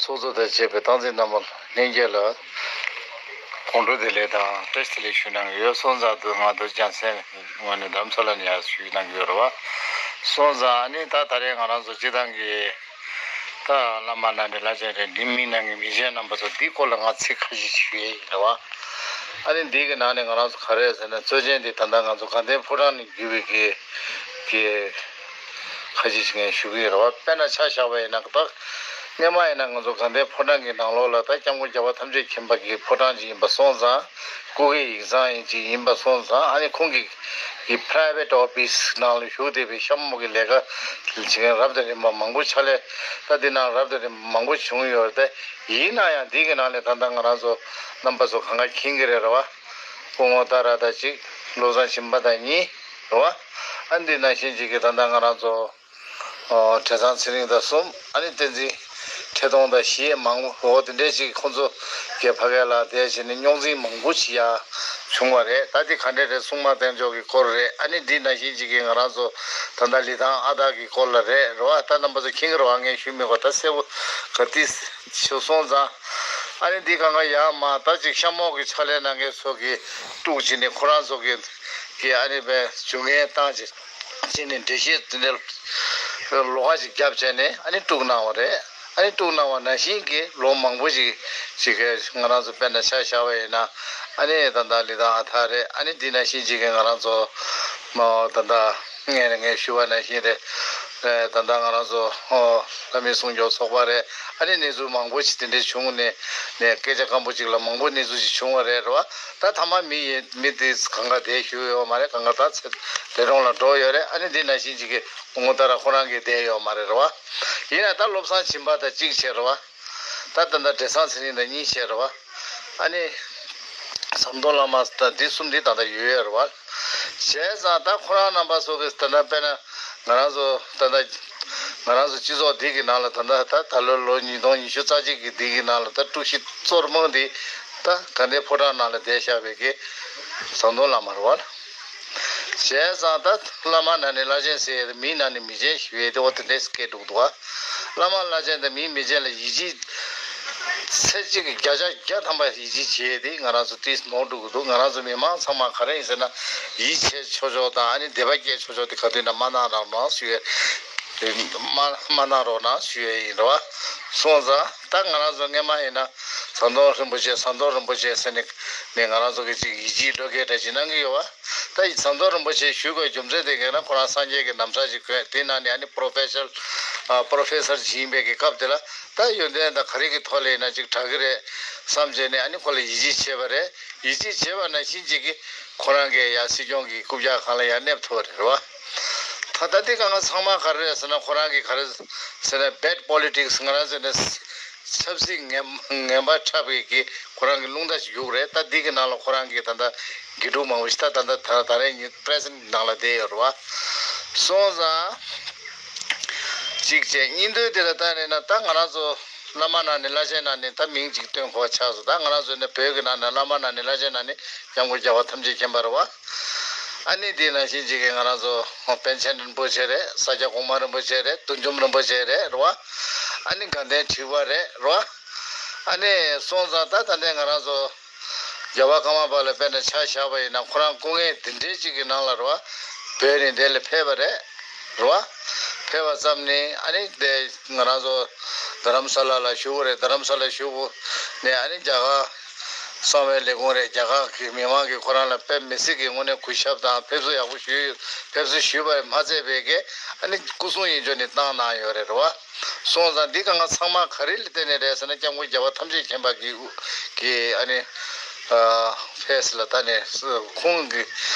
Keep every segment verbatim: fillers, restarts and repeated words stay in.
ཚོགས་གཙོ་དང་བཅས་པའི་སྟངས་འཛིན་རྣམ་པ་ལྷན་རྒྱས་ལ་དགོང་དྲོ་བདེ་ལེགས་དང་བཀྲ་ཤིས་བདེ་ལེགས་ཞུ་གནང་གི་ཡོད། སོང་ཙང་དུ་ང་རྡོ་རྗེ་འཆང་སའི་ངོས་ནས་རྡ་རམ་ས་ལ་ནས་ཡར་ཞུ་གནང་གི་ཡོད་རེད་བ། སོང་ཙང་ཨ་ནི་ད་ད་རེས་ང་རང་ཚོ་སྤྱི་བཏང་གི་ད་བླ་མ་ནང་ནས་བླ་ཆེན་རེད། འདི་མི་ནང་གི་མི་ཆེན་རྣམ་པ་ཚོ་འདི་སྐོར་ལ་ང་ཚིག་ཁ་ཤས་ཞུ་ཡས་ཡིན་རེད་བ། ཨ་ནི་འདི་གི་ནང་ནས་ང་རང་ཚོ་ག་རེ་ཟེར་ན་གཙོ་ཆེན་འདི་ད་ལྟ་ང་ཚོ་དགའ་ལྡན་ཕོ་བྲང་ནས་བརྒྱུད་པའི་གི་གི་ཁ་ཅིག་ཞིག་ངས་ཞུ་གི་ཡོད་རེད་བ། དཔེར་ན་ཆ་བཞག་པ་ཡིན་ན་ད་སྔོན་མ་ཡིན་ན་ང་ཚོ་དགའ་ལྡན་ཕོ་བྲང་གི་ནང་ལོགས་ལ་ད་སྐྱབས་མགོན་རྒྱལ་བ་ཐམས་ཅད་མཁྱེན་པ་གི་ཕོ་བྲང་ཅིག་ཡིན་པ་སོང་ཙང་། སྐུ་སྒེར་ཡིག་ཚང་ཡིན་ཅིག་ཡིན་པ་སོང་ཙང་། ཨ་ནི་ཁོང་གི་གི་private office ནང་ལ་བཞུགས་བསྡད་པའི་གཤམ་འོག་གི་ལས་ཀ་བྱེད་མཁན་རབ་དང་རིམ་པ་མང་པོ་ཕྱག་ལས་ད་འདི་ནང་རབ་དང་རིམ་པ་མང་པོ་བྱུང་ཡོད་རེད། ཡིན་ན་ཡང་འདི་གི་ནང་ནས་ད་ལྟ་ང་རང་ཚོ་རྣམ་པ་ཚོ་གང་ག་མཁྱེན་གི་རེད་རེད་བ། སྐུ་ངོ་ཏཱ་ར་དང་གཅིག་བློ་བཟང་སྦྱིན་པ་དང་གཉིས་རེད་བ། ཨ་འདི་ནང་བཞིན་ཅིག་གི་ད་ལྟ་ང་རང་ཚོ་ཨོ་བྲེ་ཚང་ཚེ་རིང་དང་གསུམ། ཨ་ནི་བསྟན་འཛིན་ཁྲི་སྟོང་དང་བཞི་མང་པོ་འོ་དེ་འདྲས་ཅིག་ཁོང་ཚོ་གི་ཕ་གི་ལ་དེ་བྱས་ནས་རྙོག་འཛིང་མང་པོ་ཞིག་ཡ་བྱུང་བ་རེད། ད་འདི་ག་འདྲས་རེད་གསུང་མ་བསྟན་འཇོག་གི་སྐོར་རེད། ཨ་ནི་འདི་ནང་བཞིན་ཅིག་གི་ང་རང་ཚོ་ད་ལྟ་ལི་ཐང་ཨ་སྟག་གི་སྐོར་ལ་རེད་རེད་བ། ད་རྣམ་པ་ཚོ་མཁྱེན་གི་རེད་བ། ངས་ཞུ་མི་དགོས། ད་གསལ་པོ་ག་དུས་ཞུ་སོང་ཙང་། ཨ་ནི་འདི་གང་ག་ཡ་མ་ད་ཅིག་གཤམ་འོག་གི་ཕྱག་ལས་གནང་མཁན་ཚོ་གི་དཀྲུགས་བྱས་ནས་ཁོ་རང་ཚོ་གི་གི་ཨ་ནི་བས་ཇུས་ངན་བཏང་བྱས། བྱས་ནས་འགྲེལ་བཤད་དེ་འདྲ་ལོགས་ཀ་ཅིག་བརྒྱབ་བྱས་ནས་ཨ་ནི་དཀྲུགས་གནང་བ་རེད། ཨ་ནི་དཀྲུགས་གནང་བ་ནང་བཞིན་གྱི་ལོ་མང་པོ་ཞིག་ཅིག་གི་ང་རང་ཚོ་དཔེར་ན་ཆ་བཞག་པ་ཡིན་ན། ཨ་ནི་ད་ལྟ་ལི་ཐང་ཨ་སྟག་རེད། ཨ་ནི་འདི་ནང་བཞིན་ཅིག་གི་ང་རང་ཚོ་མ་ད་ལྟ་ངས་ངས་ཞུ་བ་ནང་བཞིན་རེད། ད་ལྟ་ང་རང་ཚོ་ལྷ་མི་སྲུང་སྐྱོབ་ཚོགས་པ་རེད། ཨ་ནི་གནས་ཚུལ་མང་པོ་ཞིག་དེ་འདྲ་བྱུང་ནས་ནས་སྐད་ཆ་སྐམ་པོ་ཅིག་ལ་མང་པོ་གནས་ཚུལ་ཞིག་བྱུང་བ་རེད་རེད་བ། ད་ཐ་མ་མི་ཡི་མི་དེ་གང་ག་དེ་ཞུ་ཡོད་མ་རེད། གང་ག་ད་ཚེ་དེ་རོང་ལ་འགྲོ་ཡོད་རེད། ཨ་ནི་འདི་ནང་བཞིན་ཅིག་གི་སྐུ་ངོ་ཏཱ་ར་ཁོ་རང་གིས་བསྡད་ཡོད་མ་རེད་རེད་བ། ཡིན་ན་ད་བློ་བཟང་སྦྱིན་པ་དང་གཅིག་བྱས་རེད་བ། ད་ད་ལྟ་བྲེ་ཚང་ཚེ་རིང་དང་གཉིས་བྱས་རེད་བ། ཨ་ནི་ཟམ་གདོང་བླ་མ་དང་འདི་གསུམ་འདི་ད་ལྟ་ཡོད་ཡོད་རེད་བ། བྱས་ཙང་ད་ཁོ་རང་རྣམ་པ་ཚོ་གིས་ད་ལྟ་དཔེར་ན་ང་རང་ཚོ་ད་ལྟ་ང་རང་ཚོ་སྤྱི་ཚོགས་འདི་གི་ནང་ལ་ད་ལྟ་ད་ད་ལོ་ལོ་ཉིས་སྟོང་ཉི་ཤུ་རྩ་གཅིག་གི་འདི་གི་ནང་ལ་ད་དཀྲུག་ཤིང་གཙོ་བོ་འདི་ད་དགའ་ལྡན་ཕོ་བྲང་ནང་ལ་བསྡད་བཞག་པའི་གི་ཟམ་གདོང་བླ་མ་རེད་བ། བྱས་ཙང་ད་བླ་མ་ནང་ནས་བླ་ཆེན་ཟེར་ཡས་དེ་མི་ནང་ནས་མི་ཆེན་ཞུ་ཡས་དེ་འོ་དེ་འདྲས་སྐད་འགྲོ་གི་འདུག་བ། བླ་མ་བླ་ཆེན་དང་མི་མི་ཆེན་ལ་ཡིད་ཆེས་ཚད་གཅིག་གི་བརྒྱ་ཆ་བརྒྱ་ཐམ་པ་ཡིད་ཆེས་བྱེད་ཡས་དེ་ང་རང་ཚོ་ཏིས་ནོར་འགྲོ་གི་འདུག་ང་རང་ཚོ་མི་མང་ཚང་མ་ག་རེ་ཡིན་ཟེར་ན་ཡིད་ཆེས་ཆོག་ཆོག་དང་ཨ་ནི་དད་པ་སྐྱེ་ཆོག་ཆོག་དེ་ག་དུས་ན་མ་གནང་རོགས་གནང་ཞུ་ཡས། མ་མ་གནང་རོགས་གནང་ཞུ་ཡས་ཡིན་རེད་བ། སོང་ཙང་ད་ང་རང་ཚོ་སྔས་མ་ཡིན་ན་ཟམ་གདོང་རིན་པོ་ཆེ་ཟམ་གདོང་རིན་པོ་ཆེ་ཟེར་ནས་ནས་ང་རང་ཚོ་གི་ཅིག་ཡིད་ཆེས་བློ་འགེལ་འདྲ་ཅིག་གནང་གི་ཡོད་བ། ད་ཡི་ཟམ་གདོང་རིན་པོ་ཆེ་ཞུ་དགོས་རྒྱུ་མཚན་དེ་གས་ན་ཁོ་རང་སངས་རྒྱས་ཀྱི་རྣམ་ཐར་ཅིག་གོན་དེ་ནང་ནས་ཨ་ནི་པོ་རོ་ཕེ་སར་ཨ་པོ་རོ་ཕེ་སར་ཅིག་ཡིན་པའི་གི་སྐབས་དེ་ལ་ད་ཡོན་ཏན་དང་ག་རེ་གི་ཐོག་ལ་ཡིན་ན་ཅིག་དྲག་གི་རེད་བསམ་བྱས་ནས་ཨ་ནི་ཁོ་ལ་ཡིད་ཆེས་བྱས་པ་རེད། ཡིད་ཆེས་བྱས་པ་ནང་བཞིན་ཅིག་གི་ཁོ་རང་གིས་ཡང་སྲིད་སྐྱོང་གི་རྐུབ་བཀྱག་སྒང་ལ་ཡང་གནས་ཐུབ་པ་རེད་བ། ད་ལྟ་འདི་གང་ག་ཚང་མ་ག་རེ་རེད་ཟེར་ན་ཁོ་རང་གིས་ག་རེ་ཟེར་ན་bad politics ང་རང་ཟེར་ན། ཆབ་སྲིད་ངན་ངན་པ་འཁྲབ་པའི་གི་ཁོ་རང་གི་རླུང་རྟ་ཞིག་ཡོད་རེད། ད་འདི་གི་ནང་ལ་ཁོ་རང་གི་ད་ལྟ་དགེ་ཕྲུག་མང་པོ་ཞིག་ད་ད་ལྟ་ད་ད་རེས་ཉིན་པེ་རེ་སི་ཌེན་ཊི་ནང་ལ་བསྡད་ཡོད་རེད་བ། སོང་ཙང་གཅིག་བྱས་གཉིས་མདོའི་དེ་ལ་ལྟ་ནས་ན་ད་ང་རང་ཚོ་བླ་མ་ནང་ནས་བླ་ཆེན་ནང་ནས་ད་མིང་གཅིག་བཏོན་དགོས་པ་ཆགས་སོང་། ད་ང་རང་ཚོ་ནས་བོད་ཀྱི་ནང་ནས་བླ་མ་ནང་ནས་བླ་ཆེན་ནང་ནས་སྐྱབས་མགོན་རྒྱལ་བ་ཐམས་ཅད་མཁྱེན་པ་རེད་བ། ཨ་ནི་དེ་ནང་བཞིན་གཅིག་གི་ང་རང་ཚོ་པཎ་ཆེན་རིན་པོ་ཆེ་རེད། ས་སྐྱ་གོང་མ་རིན་པོ་ཆེ་རེད། བདུད་འཇོམས་རིན་པོ་ཆེ་རེད་རེད་བ། ཨ་ནི་དགའ་ལྡན་ཁྲི་པ་རེད་རེད་བ། ཨ་ནི་སོང་ཙང་ད་ད་ལྟའི་ང་རང་ཚོ་རྒྱལ་བ་ཀརྨ་པ་ལ་དཔེར་ན་ཆ་བཞག་པ་ཡིན་ན་ཁོ་རང་སྐུ་ངལ་འདི་འདྲའི་གཅིག་གི་ནང་ལ་རེད་བ། བོད་ནས་འདི་ལ་ཕེབས་པ་རེད་རེད་བ། ཕེབས་པ་ཙམ་ནས་ཨ་ནི་དེ་ང་རང་ཚོ་རྡ་རམ་ས་ལ་ལ་བཞུགས་པ་རེད། རྡ་རམ་ས་ལ་བཞུགས་པ་ནས་ཨ་ནི་རྒྱ་གར་གསང་བའི་ལས་ཁུངས་རེད། རྒྱ་གར་གྱི་མི་མང་གིས་ཁོ་རང་ལ་དཔེ་མི་སྲིད་ཀྱི་དངོས་གནས་གུས་ཞབས་དང་ཕེབས་བསུ་ཡག་པོ་ཞུས། ཕེབས་བསུ་ཞུས་པ་མ་ཚད་པའི་གི་ཨ་ནི་སྐུ་སྲུང་ཡིན་ཆོག་ནས་བཏང་གནང་ཡོད་རེད་རེད་བ། སོང་ཙང་འདི་གང་ག་ཚང་མ་ག་རེ་ལ་བརྟེན་ནས་རེད་ཟེར་ན་སྐྱབས་མགོན་རྒྱལ་བ་ཐམས་ཅད་མཁྱེན་པ་གི་གི་ཨ་ནི་ཕེས་ལ་ད་ནས་ཁོང་གི་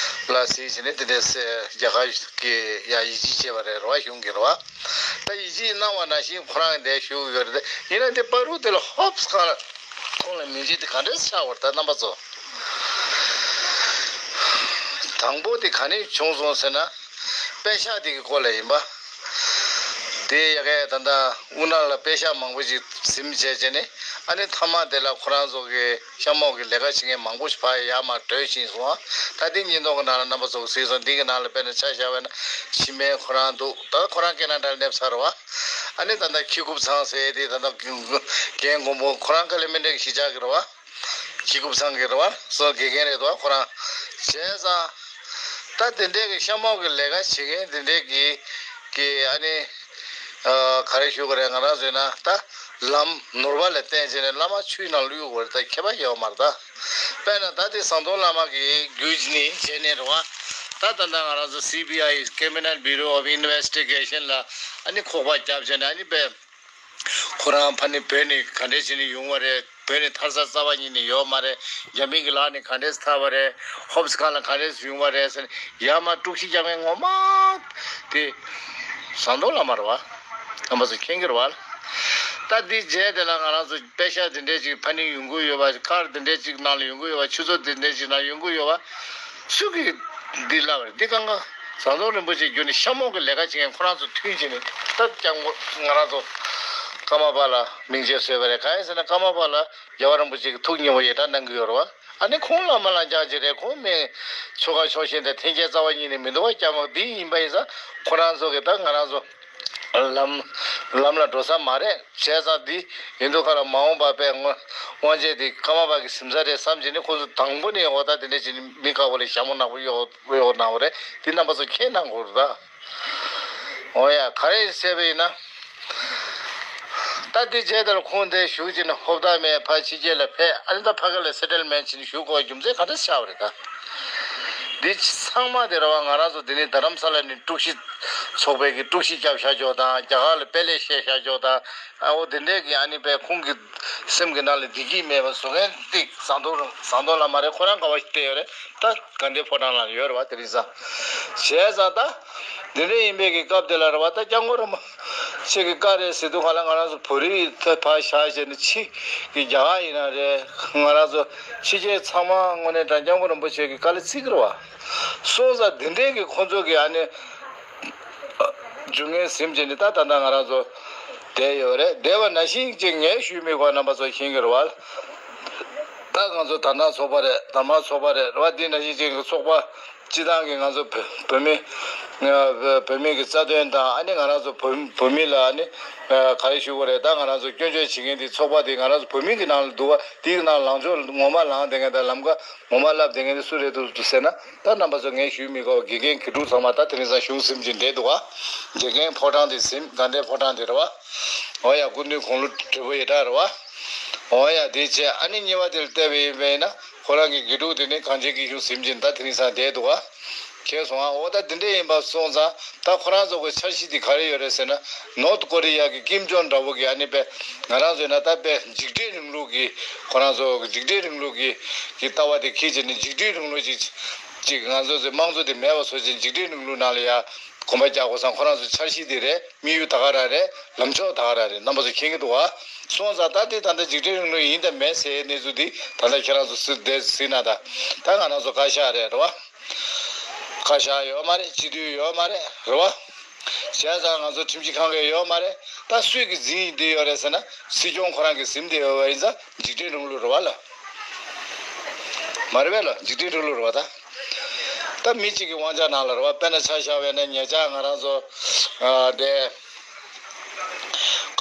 ལ་གཟིགས་བྱས་ནས་དེ་འདྲས་རྒྱ་གར་གི་ཡ་ཡིད་ཆེས་བྱས་པ་རེད་རེད་བ། གཞུང་གི་རེད་བ། ད་ཡིད་ཆེས་གནང་བ་ནང་བཞིན་ཁོ་རང་འདིར་བཞུགས་ཡོད་རེད། ཡིན་ན་དེ་བར་དུ་དེ་ལ་ཧོབ་སི་གང་ལ་ཁོང་ལ་མི་འཇིགས་དེ་ག་འདྲས་ཆགས་པ་རེད། ད་རྣམ་པ་ཚོ། དང་པོ་དེ་ག་ནས་བྱུང་སོང་ཟེར་ན། པད་ཤག་དེ་གི་སྐོར་ལ་ཡིན་པ། དེ་ཡ་གའི་ད་ལྟ་དབུ་ནག་ལ་པད་ཤག་མང་པོ་ཞིག་ཟིན་བྱས་བྱས་ནས་ཨ་ནི་མཐའ་མ་དེ་ལ་ཁོ་རང་ཚོ་གི་གཤམ་འོག་གི་ལས་ཀ་བྱེད་མཁན་མང་པོ་ཞིག་ཕར་ཡར་མར་བྲོས་ཕྱིན་སོང་ཨ། ད་དེ་ཉིན་ཐོག་གི་ནང་ལ་རྣམ་པ་ཚོ་གིས་གཟིགས་སོང་། འདི་གི་ནང་ལ་དཔེར་ན་ཆ་བཞག་པ་ན་འཆི་མེད་ཁོ་རང་འདུག་ད་ཁོ་རང་ཀེ་ན་ཌ་ལ་སླེབས་ཚར་བ། ཨ་ནི་ད་ལྟ་ཁྱི་རྐུབ་ཚང་ཟེར་དེ་ད་ལྟ་རྒན་གོང་པོ་ཁོ་རང་དཀའ་ལས་མི་འདྲ་གི་གཞིས་ཆགས་ཀྱི་རེད་བ། ཁྱི་རྐུབ་ཚང་གི་རེད་བ། སོ་དགེ་རྒན་རེད་དོ་ཁོ་རང་། བྱས་ཙང་། ད་དེ་འདྲའི་གི་གཤམ་འོག་གི་ལས་ཀ་བྱེད་མཁན་དེ་འདྲའི་གི་གི་ཨ་ནི། ཨ། ག་རེ་ཞུ་དགོས་རེད། ང་རང་ཚོས་ན་ད་ལམ་ནོར་བ་ལ་བརྟེན་བྱས་ནས་བླ་མ་ཆུའི་ནང་བླུགས་དགོས་རེད། ད་ཁྱད་པར་ཡོད་མ་རེད་ད། དཔེར་ན་ད་དེ་ཟམ་གདོང་བླ་མ་གི་རྒྱུད་ནི་བྱས་ནས་རེད་བ། ད་ད་ལྟ་ང་རང་ཚོ་སི་བི་ཨའི་Criminal Bureau of Investigation ལ་ཨ་ནི་ཁོག་པ་བརྒྱབ་བྱས་ནས་ཨ་ནི་པས། ཁོ་རང་ཕ་ནི་བོད་ནས་ག་འདྲས་བྱས་ནས་ཡོང་བ་རེད། བོད་ནས་ཐར་ས་རྩ་བ་ཉིད་ནས་ཡོད་མ་རེད། རྒྱ་མི་གི་ལག་ནས་ག་འདྲས་ཐར་བ་རེད། ཧོབ་སི་ཁང་ལ་ག་འདྲས་ཡོང་བ་རེད་ཟེར་ནས་ཡར་མར་དཀྲུག་ཤིང་རྒྱག་མཁན་ངོ་མ་དེ་ཟམ་གདོང་བླ་མ་རེད་བ། རྣམ་པ་ཚོ་མཁྱེན་གྱི་རེད་བ། ད་འདི་རྗེས་དེ་ལ་ང་རང་ཚོ་པེ་ཤག་འདི་འདྲས་ཅིག་ཕ་ནི་ཡོང་གི་ཡོད་བ། ཁར་འདི་འདྲས་ཅིག་ནང་ལ་ཡོང་གི་ཡོད་བ། ཆུ་ཚོད་འདི་འདྲས་ཅིག་ནང་ཡོང་གི་ཡོད་བ། སུ་གིས་འདི་ལབ་པ་རེད། འདི་གང་ག་ཟམ་གདོང་རིན་པོ་ཆེ་བརྒྱུད་ནས་གཤམ་འོག་གི་ལས་ཀ་བྱེད་མཁན་ཁོ་རང་ཚོ་མཐུན་བྱས་ནས་ད་སྐྱབས་མགོན་ང་རང་ཚོ་ཀརྨ་པ་ལ་མིང་ཆད་བཟོས་པ་རེད། གང་ཡིན་ཟེར་ན་ཀརྨ་པ་ལ་རྒྱལ་བ་རིན་པོ་ཆེ་གི་ཐུགས་མཉེས་པོ་ཡེ་གྲངས་གནང་གི་ཡོད་རེད་བ། ཨ་ནི་ཁོང་བླ་མ་ལ་འཇགས་ཀྱི་རེད། ཁོང་མི་ཆོལ་ཁ་ཕྱོགས་ཞེན་དང་འཐེན་འཁྱེར་རྩ་བ་ཉིད་ནས་མི་འདུག་བ། སྐྱབས་མགོན་འདི་ཡིན་པ་ཡིན་ཙང་ཁོ་རང་ཚོ་གི་ད་ང་རང་ཚོ་ལམ་ལམ་ལ་འགྲོ་ས་མ་རེད། བྱས་ཙང་འདི་ཡིན་དུས་ཁ་ལ་མ་འོངས་པ་པའི་སྔོན་དབང་ཆེན་འདི་ཀརྨ་པ་གི་གཟིམ་ས་རེད་བསམ་བྱས་ནས་ཁོ་ཚོ་དང་པོ་ནས་འོ་ད་དེ་འདྲ་བྱས་ནས་མི་ཁག་པོ་ལ་ཞྭ་མོ་ནག་པོ་གཡོག་གཡོག་གནང་བ་རེད། འདི་རྣམ་པ་ཚོ་མཁྱེན་གནང་དགོས་རེད་ད། འོ་ཡ། ག་རེ་ཟེར་བ་ཡིན་ན། ད་འདི་རྗེས་ལྟར་ཁོང་འདིར་བཞུགས་ཀྱིན་ཧོབ་ཐང་མེད་ཕར་ཕྱི་རྒྱལ་ལ་ཕེབས། ཨ་ནི་ད་ཕ་གི་ལ་སེ་ཊལ་མེན་ཊི་བྱས་ནས་བཞུགས་དགོས་རྒྱུ་མཚན་ག་འདྲ་ཆགས་པ་རེད་ད། འདི་ཚང་མ་དེ་རེད་བ། ང་རང་ཚོ་འདི་ནས་རྡ་རམ་ས་ལ་ནས་དཀྲུག་ཤིང་ཚོགས་པའི་གི་དཀྲུག་ཤིང་བརྒྱབ་བཞག་ཆོག་དང་རྒྱ་གར་ལ་དཔེ་ལེགས་བཤད་བཞག་ཆོག་དང་། ཨ་འོ་དེ་འདྲའི་གི་ཨ་ནི་པའི་ཁོང་གི་སེམས་ཀྱི་ནང་ལ་བདེ་སྐྱིད་མེད་པ་བཟོ་མཁན་ཏིག་ཟམ་གདོང་ཟམ་གདོང་བླ་མ་རེད། ཁོ་རང་ག་བ་ཞིག་བལྟས་ཡོད་རེད་ད། དགའ་ལྡན་ཕོ་བྲང་ལ་ཡོད་རེད་བ། དེ་རིང་སང་བྱས་ཙང་ད་འདི་འདྲ་ཡིན་པའི་གི་སྐབས་དེ་ལ་རེད་བ། ད་སྐྱབས་མགོན་རིན་པོ་ཆེ་གི་བཀའ་རེད་ཟེར་དུས་ག་ལ་ང་རང་ཚོ་བོད་རིགས་ད་ཕར་བཞག་བྱས་ནས་ཕྱི་གི་རྒྱ་གར་ཡིན་ན་རེད། ང་རང་ཚོ་ཕྱི་རྒྱལ་ཚང་མ་དངོས་གནས་དྲང་སྐྱབས་མགོན་རིན་པོ་ཆེ་གི་བཀའ་ལ་བརྩི་གི་རེད་བ། སོང་ཙང་འདི་འདྲའི་གི་ཁོང་ཚོ་གི་ཨ་ནི་རྒྱུ་ངན་ཟིན་བྱས་ནས་ད་ད་ལྟ་ང་རང་ཚོ་བསྡད་ཡོད་རེད། བསྡད་པ་ནང་བཞིན་ཅིག་ངས་ཞུས་མི་དགོས། རྣམ་པ་ཚོ་ཤེས་ཀྱི་རེད་བ། ད་ང་ཚོ་དར་ནག་ཚོགས་པ་རེད། དར་དམར་ཚོགས་པ་རེད་བ། འདི་ནང་བཞིན་ཅིག་གི་ཚོགས་པ་སྤྱི་བཏང་གི་ང་ཚོ་བོད་བོད་མི་བོད་མི་གི་རྩ་དོན་དང་ཨ་ནི་ང་རང་ཚོ་བོད་བོད་མི་ལ་ཨ་ནི་ག་རེ་ཞུ་དགོས་རེད། ད་ང་རང་ཚོ་སྐྱོན་བརྗོད་བྱེད་མཁན་འདི་ཚོགས་པ་འདི་ང་རང་ཚོ་བོད་མི་གི་ནང་ལ་འདུག་བ། དེའི་ནང་ལངས་ཕྱོགས་ངོ་མ་ལངས་བསྡད་མཁན་དང་ལམ་ཀ་ངོ་མ་བསླབ་བསྡད་མཁན་འདི་སུ་རེད་འདུག་ཟེར་ན། ད་རྣམ་པ་ཚོ་ངས་ཞུས་མི་དགོས། དགེ་རྒན་དགེ་ཕྲུག་ཚང་མ་ད་དེ་རིང་སང་གཞུང་ཟིན་གྱི་བསྡད་འདུག་བ། དགེ་རྒན་ཕོ་བྲང་དེ་ཟིན། དགའ་ལྡན་ཕོ་བྲང་དེ་རེད་བ། འོ་ཡ། སྐུ་མདུན་དགུང་ལོ་བགྲེས་པོ་ཡེ་གྲངས་རེད་བ། འོ་ཡ། དེ་བྱས་ཨ་ནི་གཉིས་པ་དེར་བལྟས་པ་ཡིན་པས་ན་ཁོ་རང་གི་དགེ་ཕྲུག་དེ་ནི་གངས་ཅན་སྐྱིད་གཤོངས་ཟིན་གྱི་ད་དེ་རིང་སང་བསྡད་འདུག་བ། མཁྱེན་སོང་ཨ། འོ་ད་དེ་འདྲ་ཡིན་པ་སོང་ཙང་ད་ཁོ་རང་ཚོ་གི་འཆར་གཞི་དེ་ག་རེ་ཡོད་རེད་ཟེར་ན། ནོར་ཐ་ཀོ་རི་ཡ་གི་ཀིམ་ཇོང་འདྲ་བོ་གི་ཨ་ནི་པས་ང་རང་ཚོས་ན་ད་པས་འཇིགས་བྲལ་རིང་ལུགས་ཀྱི་ཁོ་རང་ཚོ་གི་འཇིགས་བྲལ་རིང་ལུགས་ཀྱི་གི་ལྟ་བ་དེ་ཁྱེར་བྱས་ནས་འཇིགས་བྲལ་རིང་ལུགས་ཅིག་ཅིག་ང་ཚོ་ཚོའི་དམངས་གཙོ་དེ་མེད་པ་བཟོ་བྱས་འཇིགས་བྲལ་རིང་ལུགས་ནང་ལ་ཡ་གོམ་པ་རྒྱག་དགོས་བསམ། ཁོ་རང་ཚོ་འཆར་གཞི་དེ་རེད། དམིགས་ཡུལ་ད་ག་རང་རེད། ལམ་ཕྱོགས་ད་ག་རང་རེད། རྣམ་པ་ཚོ་མཁྱེན་གྱི་འདུག་བ། སོང་ཙང་ད་དེ་ད་ལྟ་འཇིགས་བྲལ་རིང་ལུགས་ཡིན་དང་མེད་ཟེར་གནས་ཚུལ་འདི་ད་ལྟ་ཁྱེད་རང་ཚོ་སུ་བསྡད་ཟིན་ན་ད་ད་ང་རང་ཚོ་བཀའ་ཤག་རེད་རེད་བ། བཀའ་ཤག་ཡོད་མ་རེད། སྤྱི་འཐུས་ཡོད་མ་རེད་རེད་བ། བྱས་ཙང་ང་ཚོ་ཁྲིམས་ཞིབ་ཁང་གི་ཡོད་མ་རེད། ད་སུས་ཀྱི་འཛིན་བསྡད་ཡོད་རེད་ཟེར་ན་སྲིད་སྐྱོང་ཁོ་རང་གིས་ཟིན་བསྡད་ཡོད་པ་ཡིན་ཙང་འཇིགས་བྲལ་རིང་ལུགས་རེད་བ་ལ། མ་རེད་པས་ལ། འཇིགས་བྲལ་རིང་ལུགས་རེད་བ་ད། ད་མི་གཅིག་གི་དབང་ཆ་ནང་ལ་རེད་བ། དཔེར་ན་ཆ་བཞག་པ་ཡིན་ན་ཉེ་ཆར་ང་རང་ཚོ་ཨ་དེ་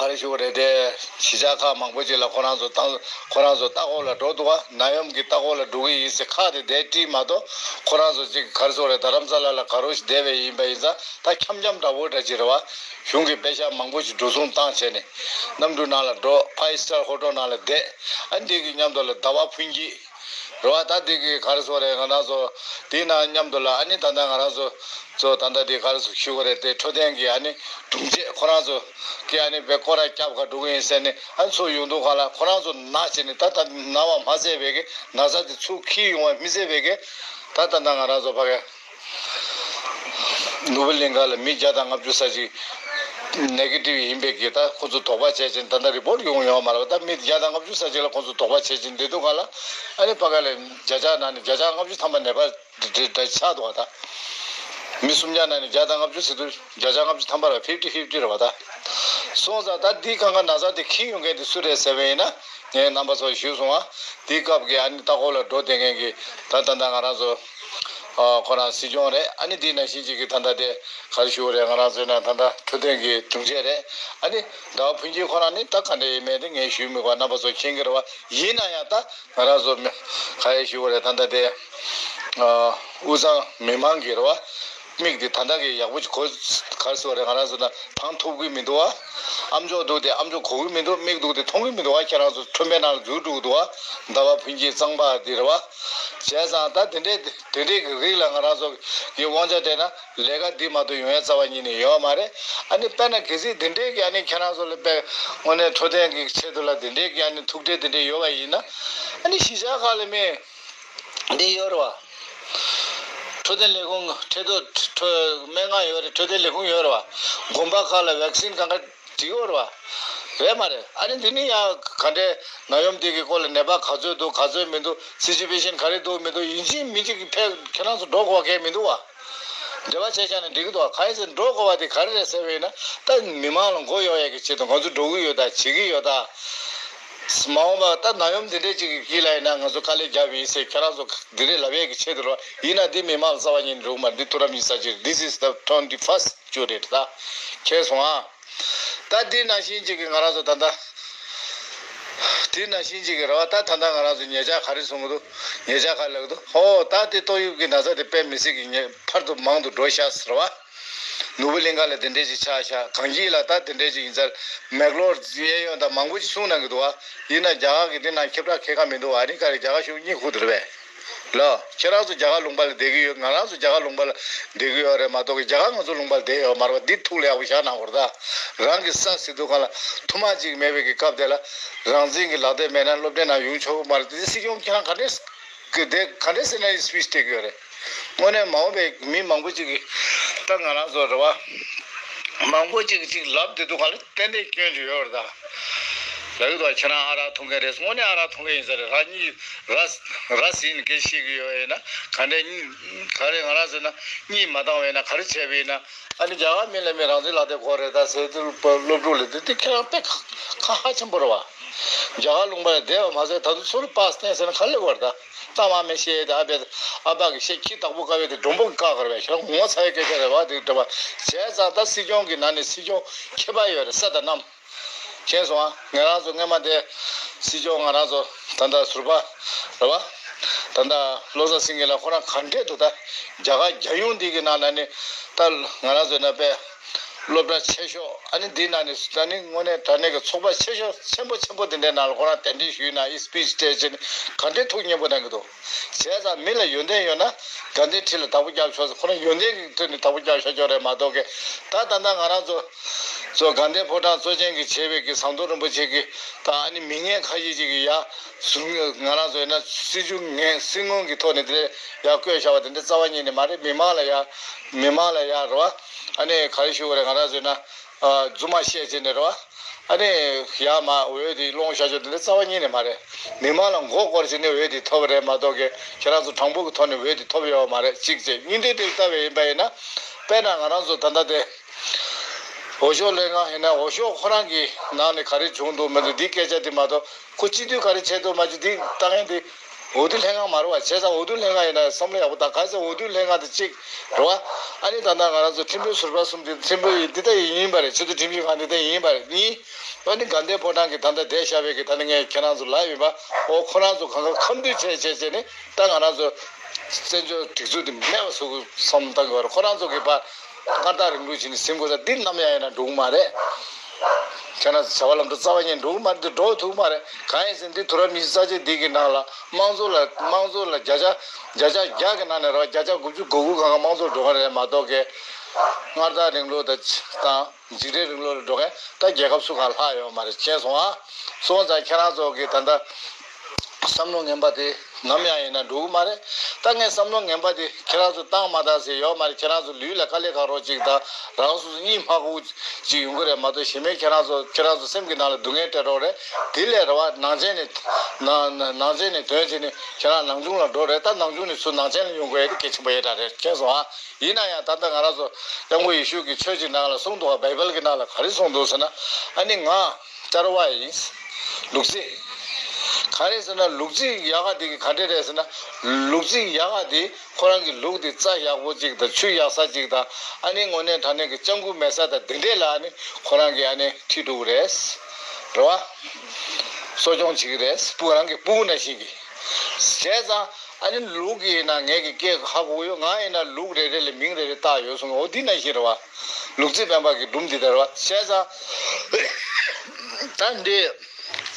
ག་རེ་ཞུ་དགོས་རེད། དེ་གཞིས་ཆགས་ཁག་མང་པོ་ཅིག་ལ་ཁོ་རང་ཚོ་ཏང་ཁོ་རང་ཚོ་ལྟ་སྐོར་ལ་འགྲོ་འདུག་བ། ནད་ཡམས་ཀྱི་ལྟ་སྐོར་ལ་འགྲོ་གི་ཡིན་ཟེར་ཁག་དེ་དེ་བྲིས་མ་གཏོགས་ཁོ་རང་ཚོ་ཅིག་ག་རེ་ཟེར་དགོས་རེད། རྡ་རམ་ས་ལ་ལ་ག་རོ་ཞིག་བསྡད་པ་ཡིན་པ་ཡིན་ཙང་ད་འཁྱམ་འཁྱམ་འདྲ་བོ་འདྲ་ཅིག་རེད་བ། གཞུང་གི་པེ་ཤག་མང་པོ་ཞིག་འགྲོ་སོང་བཏང་བྱས་ནས་གནམ་གྲུ་ནང་ལ་འགྲོ། ཕའི་སི་ཊར་ཧོ་ཊེལ་ནང་ལ་བསྡད། ཨ་འདི་གི་མཉམ་དུ་ལ་ཟླ་བ་ཕུན་སྐྱིད་རེད་བ། ད་འདི་གི་ག་རེ་ཟེར་དགོས་རེད། ང་རང་ཚོ་དེའི་ནང་མཉམ་དུ་ལ་ཨ་ནི་ད་ལྟ་ང་རང་ཚོ་ཚོ་ད་ལྟ་དེ་ག་རེ་ཟེར་ཞུ་དགོས་རེད། དེ་འཕྲོད་བསྟེན་གྱི་ཨ་ནི་དྲུང་ཆེ་ཁོ་རང་ཚོ་གི་ཨ་ནི་བེ་སྐོར་ར་སྐྱབས་ག་འགྲོ་གི་ཡིན་ཟེར་ནས་ཨ་ཚོ་ཡོང་དུས་ག་ལ་ཁོ་རང་ཚོ་ན་བྱས་ནས་ད་ད་ན་བ་མ་ཟད་པའི་གི་ན་ཚ་དེ་ཚུར་འཁྱེར་ཡོང་བ་མི་ཟད་པའི་གི་ད་ད་ལྟ་ང་རང་ཚོ་ཕ་གི་ནོར་བུ་གླིང་ག་ལ་མི་བརྒྱ་དང་ལྔ་བཅུ་ཙམ་ཅིག་ནེ་གེ་ཊིབ་ཡིན་པའི་གི་ད་ཁོ་ཚོ་དོགས་པ་བྱས་ཅིང་ད་ལྟ་རི་པོར་ཊི་ཡོང་ཡོད་མ་རེད་པ། ད་མི་བརྒྱ་དང་ལྔ་བཅུ་ཙམ་ཅིག་ལ་ཁོ་ཚོ་དོགས་པ་བྱས་ཅིང་བསྡད་དུས་ག་ལ་ཨ་ནི་ཕ་ག་ལ་བརྒྱ་ཆ་ནང་ནས་བརྒྱ་ཆ་ལྔ་བཅུ་ཐམ་པ་ནད་པ་འདྲ་འདྲ་ཆགས་འདུག་བ། ད་མི་སུམ་བརྒྱ་ནང་ནས་བརྒྱ་དང་ལྔ་བཅུ་ཟེར་དུས་བརྒྱ་ཆ་ལྔ་བཅུ་ཐམ་པ་ལ་ཕིབ་ཊི་ཕིབ་ཊི་རེད་བ། ད་སོང་ཙང་ད་འདི་གང་ག་ན་ཚ་དེ་འཁྱེར་ཡོང་མཁན་དེ་སུ་རེད་ཟེར་བ་ཡིན་ན། ངས་རྣམ་པ་ཚོར་ཞུས་སོང་བ། དེའི་སྐབས་ཀྱི་ཨ་ནི་ལྟ་སྐོར་ལ་འགྲོ་བསྡད་མཁན་གྱི་ད་ད་ལྟ་ང་རང་ཚོ་ཨ་ཁོ་རང་སྲིད་སྐྱོང་རེད། ཨ་ནི་དེ་ནང་བཞིན་གཅིག་གི་ད་ལྟ་དེ་ ག་རེ་ཞུ་དགོས་རེད། ང་རང་ཚོའི་ནང་ད་ལྟ་འཕྲོད་བསྟེན་གྱི་དྲུང་ཆེ་རེད། ཨ་ནི་ཟླ་བ་ཕུན་སྐྱིད་ཁོ་རང་ནི་ད་ག་འདྲ་ཡིན་མིན་དེ་ངས་ཞུས་མི་དགོས། རྣམ་པ་ཚོ་མཁྱེན་གྱི་རེད་བ། ཡིན་ན་ཡང་ད་ང་རང་ཚོ་མི་ག་རེ་ཞུ་དགོས་རེད། ད་ལྟ་དེ་ཨ་དབུས་གཙང་མི་མང་གི་རེད་བ། མིག་དེ་ད་ལྟ་གི་ཡག་པོ་གོ་ག་རེ་ཟེར་དགོས་རེད། ང་རང་ཚོ་ན་དང་ཐུབ་ཀྱི་མི་འདུག་བ། ཨ་མཆོག་འདུག་དེ་ཨ་མཆོག་གོ་གི་མི་འདུག་མིག་འདུག་དེ་མཐོང་གི་མི་འདུག་བ། ཁྱེད་རང་ཚོ་ཁྲོན་པའི་ནང་ལ་འཛུལ་འགྲོ་གི་འདུག་བ། ཟླ་བ་ཕུན་སྐྱིད་གཙང་པ་དེ་རེད་བ། བྱས་ཙང་ད་དེ་འདྲའི་དེ་འདྲའི་གི་རིགས་ལ་ང་རང་ཚོ་གི་དབང་ཆ་སྤྲད་ན་ལས་ཀ་འདི་མ་གཏོགས་ཡོང་ཡ་རྩ་བ་ཉིད་ནས་ཡོད་མ་རེད། ཨ་ནི་དཔེར་ན་གལ་སྲིད་དེ་འདྲའི་གི་ཨ་ནི་ཁྱེད་རང་ཚོ་ལ་དཔེ་དངོས་གནས་འཕྲོད་བསྟེན་གི་ཆེད་དུ་ལ་དེ་འདྲའི་གི་ཨ་ནི་ཐུགས་ཁྲལ་དེ་འདྲའི་ཡོད་པ་ཡིན་ན། ཨ་ནི་གཞིས་ཆགས་ཁག་ལ་མི་འདི་ཡོད་རེད་བ། འཕྲོད་བསྟེན་ལས་ཁུངས་ཁྲལ་དོ་འཕྲོད་སྨན་ཁང་ཡོད་རེད། འཕྲོད་བསྟེན་ལས་ཁུངས་ཡོད་རེད་བ། དགོན་པ་ཁག་ལ་ཝེག་སིན་གང་ག་འགྲིག་ཡོད་རེད་བ། རེད་མ་རེད། ཨ་ནི་འདི་ནི་ཡང་ག་འདྲའི་ནད་ཡམས་འདི་གི་སྐོར་ལ་ནད་པ་ག་ཚོད་འདུག་ག་ཚོད་མི་འདུག་སི་ཅུ་ཨེ་ཤན་ག་རེ་འདུག་མི་འདུག་ཡིན་གཅིག་མིན་གཅིག་གི་ཕེབས་ཁྱེད་རང་ཚོ་འགྲོ་དགོས་པ་གལ་མི་འདུག་བ། འབྲེལ་བ་བྱས་བཞག་ན་འགྲིག་གི་འདུག་བ། གང་ཡིན་ཟེར་འགྲོ་དགོས་པ་དེ་ག་རེ་རེད་ཟེར་བ་ཡིན་ན། ད་མི་མང་ལ་མགོ་གཡོག་ཡས་ཀྱི་ཆེད་དུ་ང་ཚོ་འགྲོ་གི་ཡོད་ད། བྱེད་ཀྱི་ཡོད་ད། མ་འོངས་པ་ད་ནད་ཡམས་འདི་འདྲས་ཅིག་གི་དཀྱིལ་ལ་ཡིན་ན་ང་ཚོ་དཀའ་ལས་རྒྱབ་ཡིན་ཟེར་ཁྱེད་རང་ཚོ་འདི་འདྲས་ལབ་ཡས་ཀྱི་ཆེད་དུ་རོ། ཡིན་ན་འདི་མི་མང་ལ་རྩ་བ་ཉིད་ནས་འགྲོ་གི་མ་རེད། འདི་ཐུགས་རབ་ཉིད་ས་ཕྱིར། This is the twenty first century རེད་ད། མཁྱེན་སོང་ཨ། ད་འདི་ནང་བཞིན་ཅིག་གི་ང་རང་ཚོ་ད་ལྟ་འདི་ནང་བཞིན་ཅིག་གི་རེད་བ། ད་ད་ལྟ་ང་རང་ཚོ་ཉེ་ཆར་ག་རེ་གསུང་གི་འདུག་ཉེ་ཆར་ག་རེ་ལབ་གི་འདུག་ཧོ། ད་འདི་ཏོག་དབྱིབས་ཀྱི་ན་ཚ་དེ་དཔེ་མི་སྲིད་ཀྱི་ཉེ་ཕར་དུ་མང་དུ་འགྲོ་ཤག་ཟེར་བ། ནོར་བུ་གླིང་ག་ལ་དེ་འདྲས་ཅིག་ཆགས་ཤག་གངས་སྐྱིད་ལ་ད་དེ་འདྲས་ཅིག་ཡིན་ཙང་མེག་ལོར་གཡས་གཡོན་དང་མང་པོ་ཅིག་གསུང་གནང་གི་འདུག་བ། ཡིན་ན་རྒྱ་གར་གྱི་དེ་ནང་ཁྱབ་བསྒྲགས་ཁྱེད་ཀ་མི་འདུག་ཨ་རི་ཀ་རེད། རྒྱ་གར་གཞུང་གཉིད་ཁུག་འདུག་རེད་པས། ལགས། ཁྱེད་རང་ཚོ་རྒྱ་གར་ལུང་པ་ལ་བསྡད་ཀྱི་ཡོད། ང་རང་ཚོ་རྒྱ་གར་ལུང་པ་ལ་བསྡད་ཀྱི་ཡོད་རེད་མ་གཏོགས་ཀྱི་རྒྱ་གར་ང་ཚོ་ལུང་པ་ལ་བསྡད་ཡོད་མ་རེད་པ། འདི་ཐུགས་ལ་ཡག་པོ་བཞག་གནང་དགོས་རེད་ད། རང་གི་ས་ཟེར་དུས་གང་ལ་ཐུར་མ་གཅིག་མེད་པའི་གི་སྐབས་དེ་ལ་རང་བཙན་གྱི་ལག་དེབ་མེད་ན་སློབ་གྲྭའི་ནང་ཡོང་ཆོག་གི་མ་རེད། དེ་སྲིད་སྐྱོང་ཁྱེད་རང་ག་འདྲས་གི་དེ་ག་འདྲས་ཟེར་ན་ཡི་སི་པི་ཆི་སྤྲད་ཀྱི་ཡོད་རེད། དངོས་གནས་མ་འོངས་པའི་མི་མང་པོ་ཅིག་གིས་ད་ང་རང་ཚོ་རེད་བ། མང་པོ་ཅིག་ཅིག་ལབ་བསྡད་དུས་གང་ལ་ཏན་ཏན་སྐྱོན་ཅིག་ཡོད་རེད་ད། ལབ་ཀྱི་འདུག་ཁྱེད་རང་ཨ་རག་འཐུང་མཁན་རེད། དངོས་གནས་ཨ་རག་འཐུང་མཁན་ཡིན་ས་རེད། ར་གཉིས་ར་ར་ཟིན་སྐད་ཤེས་ཀྱི་ཡོད་ཡིན་ན་ག་འདྲས་གཉིད་ག་རེ་ང་རང་ཟེར་ན་གཉིད་མ་བཏང་བས་ན་ག་རེ་བྱས་པ་ཡིན་ན། ཨ་ནི་རྒྱ་གར་མི་ལ་མི་རང་བཙན་ལག་དེབ་དགོས་རེད་ད་ཟེར་དུས་སློབ་ཕྲུག་ལ་དེ་དེ་ཁྱེད་རང་དཔེ་ཁ་ཁ་ཧ་ཆེན་པོ་རེད་བ། རྒྱ་གར་ལུང་པ་ལ་བསྡད་པ་མ་ཟད་ད་དུང་ཚུར་པཱས་བསྟན་ཟེར་ན་ག་ལེ་བར་ད། ལྟ་བ་མི་ཤེས་དེ་ཨ་ཕས་ཨ་ཕ་གི་ཤེས་ཁྱི་བདག་པོ་དཀའ་བའི་དེ་མགྲོན་པོ་གི་བཀག་གར་བས་ཁྱེད་རང་ངོ་ཚ་བའི་སྐད་ཆ་རེད་བ། དེ་འདྲ་བ་བྱས་ཙང་ད་སྲིད་སྐྱོང་གི་ནང་ནས་སྲིད་སྐྱོང་ཁྱད་པར་ཡོད་རེད། ས་དང་གནམ། མཁྱེན་སོང་ཨ། ང་རང་ཚོ་སྔོན་མ་དེ་སྲིད་སྐྱོང་ང་རང་ཚོ་ད་ལྟ་ཟུར་པ་རེད་བ། ད་ལྟ་བློ་བཟང་སེང་གེ་ལགས་ཁོ་རང་ག་འདྲས་འདུག་ད་རྒྱ་གར་རྒྱལ་ཡོངས་འདི་གི་ནང་ན་ནི་ད་ང་རང་ཚོ་ན་དཔེ་སློབ་གྲྭ་ཆེ་ཤོས་ཨ་ནི་འདི་ནང་ནས་ད་ནི་དངོས་གནས་དྲང་གནས་ཀྱི་ཚོགས་པ་ཆེ་ཤོས་ཆེན་པོ་ཆེན་པོ་དེ་འདྲའི་ནང་ལ་ཁོ་རང་གདན་འདྲེན་ཞུས་ན་ཨི་སི་པི་ཆི་སྤྲད་བྱས་ནས་ག་འདྲའི་ཐུགས་མཉེས་པོ་གནང་གི་འདུག་བྱས་ཙང་མི་ལ་ཡོན་ཏན་ཡོད་ན་དགའ་ལྡན་ཁྲི་ལ་བདག་པོ་རྒྱབ་ཆོག་ཟེར། ཁོ་རང་ཡོན་ཏན་གྱི་ཐོག་ནས་བདག་པོ་རྒྱབ་ཤོག་ཅོག་རེད་མ་གཏོགས་ཀྱི་ད་ད་ལྟ་ང་རང་ཚོ་ཚོ་དགའ་ལྡན་ཕོ་བྲང་གཙོ་ཆེན་གྱི་བྱས་པའི་གི་ཟམ་གདོང་རིན་པོ་ཆེ་གི་ད་ཨ་ནི་མི་ངན་ཁ་ཤས་ཅིག་གི་ཡ་ཟུར་ང་རང་ཚོ་ཡིན་ན་སྲིད་བྱུས་ངན་སྲིད་ངན་གྱི་ཐོག་ནས་དེ་ཡ་བསྐོས་བཞག་པ་དེ་འདྲ་རྩ་བ་ཉིད་ནས་མ་རེད། མི་མང་ལ་ཡ་མི་མང་ལ་ཡ་རེད་བ། ཨ་ནི་ག་རེ་ཞུ་དགོས་རེད། ང་རང་ཚོ་ཡིན་ན་རྫུན་མ་བཤད་བྱས་ནས་རེད་བ། ཨ་ནི་ཡར་མར་འོས་དེ་སློང་བཞག་ཆོག་དེ་འདྲ་རྩ་བ་ཉིད་ནས་མ་རེད། མི་མང་ལ་མགོ་སྐོར་བྱས་ནས་འོས་དེ་ཐོབ་པ་རེད་མ་གཏོགས་ཀྱི་ཁྱེད་རང་ཚོ་དྲང་པོ་གི་ཐོག་ནས་འོས་དེ་ཐོབ་ཡོད་མ་རེད། གཅིག་བྱས། གཉིས་དེ་དེ་ལྟ་བས་ཡིན་པ་ཡིན་ན་དཔེར་ན་ང་རང་ཚོ་ད་ལྟ་དེ་འོས་ཤོག་ལེན་གང་ཡིན་ན་འོས་ཤོག་ཁོ་རང་གི་ནང་ནས་ག་རེ་བྱུང་འདུག་མི་འདུག་འདི་སྐད་ཆ་དེ་མ་གཏོགས་ཁོ་སྤྱི་འཐུས་ག་རེ་བྱས་འདུག་མ་བྱུང་འདི་ལྟ་མཁན་དེ། འོས་བསྡུ་ལྷན་ཁང་མ་རེད་བ། བྱས་ཙང་འོས་བསྡུ་ལྷན་ཁང་ཡིན་ན་བསམ་བློ་ཡག་པོ་བཏང་། ག་ཚོད་འོས་བསྡུ་ལྷན་ཁང་དེ་གཅིག་རེད་བ། ཨ་ནི་ད་ལྟ་ང་རང་ཚོ་ཁྲིམས་དཔོན་ཟུར་པ་གསུམ་དེ་ཁྲིམས་དཔོན་ཡིན་འདི་ལྟ་ཡིན་ཡིན་པ་རེད། ཆེས་མཐོའི་ཁྲིམས་ཞིབ་ཁང་འདི་ལྟ་ཡིན་པ་རེད། གཉིས། ཨ་ནི་དགའ་ལྡན་ཕོ་བྲང་གི་ད་ལྟ་བསྡད་བཞག་པའི་གི་ད་ནི་ངས་ཁྱེད་རང་ཚོ་ལབ་ཡིན་པ། འོ་ཁོ་རང་ཚོ་གང་ག་ཁམས་འདུས་བྱས་བྱས་བྱས་ནས་ད་ང་རང་ཚོ་བཙན་བྱོལ་སྒྲིག་འཛུགས་འདི་མེད་པ་བཟོ་དགོས་བསམ་བཏང་གི་བ་རེད། ཁོ་རང་ཚོ་གི་ཕར་སྔར་ལྟར་རིང་ལུགས་བྱས་ནས་ཟིན་དགོས་ས་འདི་ནམ་ཡང་ཡིན་ན་འགྲོ་གི་མ་རེད། ཁྱེད་རང་ཚོ་བྱ་བ་ལམ་འགྲོ་རྩ་བ་ཉིད་འགྲོ་གི་མ་རེད། འདི་འགྲོ་ཐུབ་མ་རེད། གང་ཡིན་ཟེར་ན་འདི་དུས་རབས་ཉི་ཤུ་རྩ་གཅིག་འདི་གི་ནང་ལ་དམངས་གཙོ་ལ་དམངས་གཙོ་ལ་བརྒྱ་ཆ་བརྒྱ་ཆ་བརྒྱ་གི་ནང་ནས་ར་བརྒྱ་ཆ་དགུ་བཅུ་གོ་དགུ་གང་ག་དམངས་གཙོར་འགྲོ་གི་རེད་མ་གཏོགས་ཀྱི་སྔར་ལྟར་རིང་ལུགས་དང་འཇིགས་བྲལ་རིང་ལུགས་ལ་འགྲོ་མཁན་ད་རྒྱལ་ཁབ་སུ་གང་ལྷག་ཡོད་མ་རེད། མཁྱེན་སོང་ཨ། སོང་ཙང་ཁྱེད་རང་ཚོ་གི་ད་ལྟ་བསམ་བློ་ངན་པ་དེ་ནམ་ཡང་ཡིན་ན་འགྲོ་གི་མ་རེད། ད་ངས་བསམ་བློ་ངན་པ་དེ་ཁྱེད་རང་ཚོ་བཏང་མ་བཏང་ཟེར་ཡོད་མ་རེད། ཁྱེད་རང་ཚོ་ལུས་ལ་དཀའ་ལས་ཁག་རོགས་ཅིག་དང་རང་སོ་སོ་གཉིད་མ་ཁུག་ཅིག་ཡོང་གི་རེད་མ་གཏོགས་གཞན་མའི་ཁྱེད་རང་ཚོ་ཁྱེད་རང་ཚོ་སེམས་ཀྱི་ནང་ལ་སྡུག་བསྔལ་སྤྲད་རོགས་རེད། དེ་ལས་རེད་བ་ནང་ཆེན་ནས་ནང་ནང་ཆེན་ནས་དོན་བྱས་ནས་ཁྱེད་རང་ནང་ཆུང་ལ་འགྲོ་རེད། ད་ནང་ཆུང་ནས་ཚུར་ནང་ཆེན་ལ་ཡོང་དགོས་ཡ་དེ་གལ་ཆེན་པོ་ཡོད་ད་རེད། མཁྱེན་སོང་ཨ། ཡིན་ན་ཡང་ད་ལྟ་ང་རང་ཚོ་སྐྱབས་མགོན་ཡེ་ཤུ་གི་ཆོས་ཀྱི་ནང་ལ་གསུངས་འདུག་བ། བའི་བལ་གྱི་ནང་ལ་ག་རེ་གསུངས་འདུག་ཟེར་ན། ཨ་ནི་ང་བཅར་བ་ཡིན། ལུག་རྫི། ག་རེ་ཟེར་ན་ལུག་རྫི་ཡག་ག་དེ་གི་ག་འདྲ་རེད་ཟེར་ན། ལུག་རྫི་ཡག་ག་དེ་ཁོ་རང་གི་ལུག་དེ་རྩྭ་ཡག་པོ་ཅིག་དང་ཆུ་ཡག་ས་ཅིག་དང་ཨ་ནི་དངོས་གནས་དྲང་གནས་ཀྱི་སྤྱང་ཀི་མེད་ས་དང་དེ་འདྲས་ལ་ཨ་ནི་ཁོ་རང་གི་ཨ་ནི་ཁྲིད་འགྲོ་གི་རེད། རེད་བ། གསོ་སྐྱོང་བྱེད་ཀྱི་རེད། སྤུ་རང་གི་སྤུ་གུ་ནང་བཞིན་གྱི། བྱས་ཙང་ཨ་ནི་ལུག་གི་ཡིན་ན་ངེད་ཀྱི་སྐད་ཧ་གོ་ཡོད། ང་ཡིན་ན་ལུག་རེ་རེ་ལ་མིང་རེ་རེ་བཏགས་ཡོད་གསུངས། འོ་འདི་ནང་བཞིན་རེད་བ། ལུག་རྫི་སྤེན་པ་གི་སྒྲུང་འདི་ལྟར་བ། བྱས་ཙང་ད་འདི་